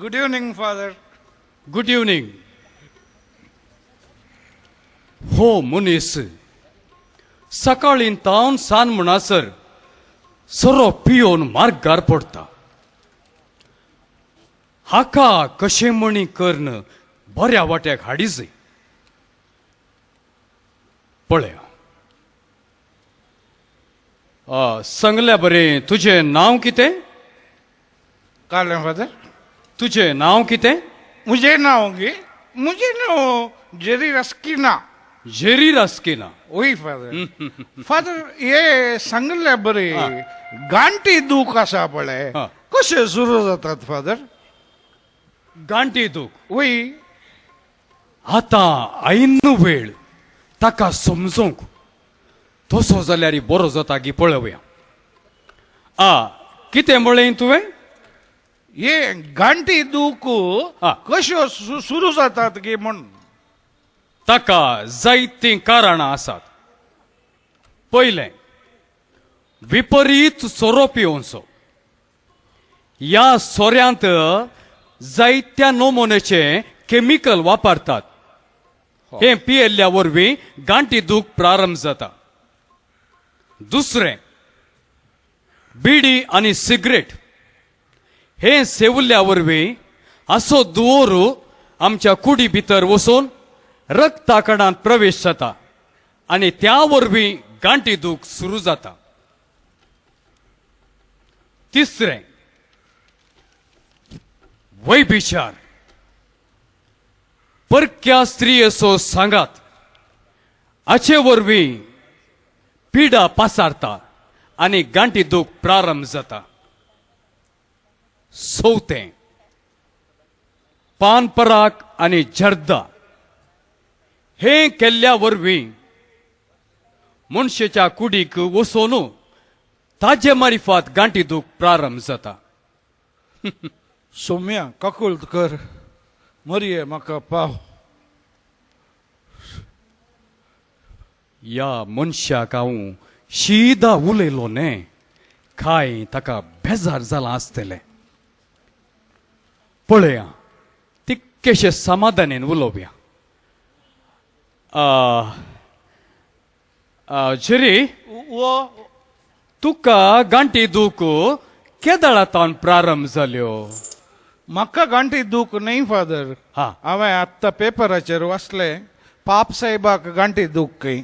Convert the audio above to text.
Good evening father. Good evening. हो मनीस सकाळीं तावन सान म्हणसर सोरो पियोवन मार्गार पडटा. हाका कशें म्हणी करून बऱ्या वाट्याक हाडीजय. पळया, सांगल्या बरें, तुजें नांव कितें? कळ्ळें फादर. तुजें नांव कितें? मुझे नाव गे, मुझे नाव जेरी रस्किना. जेरी रास्किना. वय फादर. फादर, हे सांगले बरे, गांठी दूख आसा पळय, कशें सुरू जातात फादर? गांठी दूख? वय. आतां ऐन वेळ ताका समजोवंक. तसो जाल्यार बरो जाता गी पळोवया. आ, कितें म्हळें तुवें? हे गांठी दूख कश्यो सुरू जातात गी म्हण. ताका जायतीं कारणां आसात. पयलें, विपरीत सोरो पिवचो. ह्या सोऱ्यांत जायत्या नमुन्याचे केमिकल वापरतात. हें पियेल्ल्या वरवीं गांठी दूख प्रारंभ जाता. दुसरें, बिडी आनी सिगरेट हे सेवल्ल्या वरवीं असो दुवोर आमच्या कुडी भितर वचून रक्ता कणांत प्रवेश जाता आनी त्या वरवीं गांठी दूख सुरू जाता. तिसरें, वैभिचार, परक्या स्त्रियेचो सांगात. हाचे वरवीं पिडा पासारता आनी गांठी दूख प्रारंभ जाता. चवथें, पान पराक आनी जर्दा हे केल्ल्या वरवीं मनशेच्या कुडीक वचून ताजे मारिफात गांठी दूख प्रारंभ जाता. सोम्या, काकुळट कर, मरये म्हाका पाव. ह्या मनशाक हांव शीदा उलयलो न्हय, काय ताका बेजार जालां आसतलें. पळया, तितकेशे समाधानेन उलोवया. जेरी. ओ. तुका गांठी दूख केदळा तावन प्रारंभ जाल्यो? म्हाका गांठी दूख न्हय फादर. हांवें आत्तां पेपराचेर वाचलें, पाप साहेबाक गांठी दूख खंय.